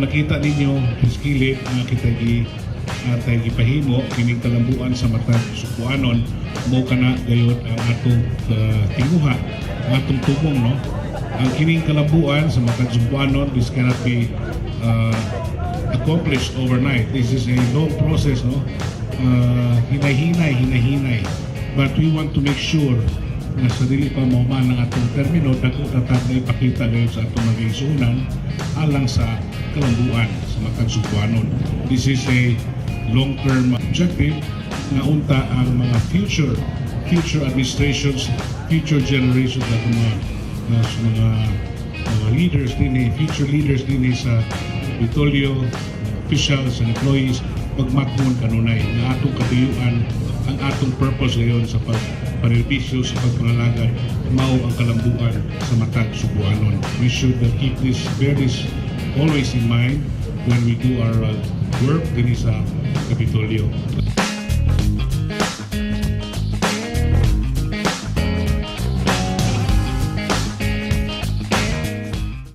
Kung nakita ninyo sa kilid nga kita gi atay gipahimo kining kalambuan sa matag Sugbuanon, mao kana gayod ang atong tinguha, ang atong tumong, no? Ang kining kalambuan sa matag Sugbuanon, this cannot be accomplished overnight. This is a long process, no? Hinay-hinay, hinay-hinay. But we want to make sure nga sa dili pa mahuman ang atong termino, dako na tag na ipakita gayud sa atong mga igsuonan alang sa kalambuan sa matag Sugbuanon. This is a long-term objective nga unta ang mga future future administrations, future generations at mga leaders dinhi, future leaders dinhi sa Kapitolyo, officials and employees, pagmatngon kanunay nga atong katuyuan, ang atong purpose ngayon sa pagpanerbisyo, sa pagpangalagad, mao ang kalambuan sa matag Sugbuanon. We should keep this, bear this always in mind when we do our work dinhi sa Kapitolyo.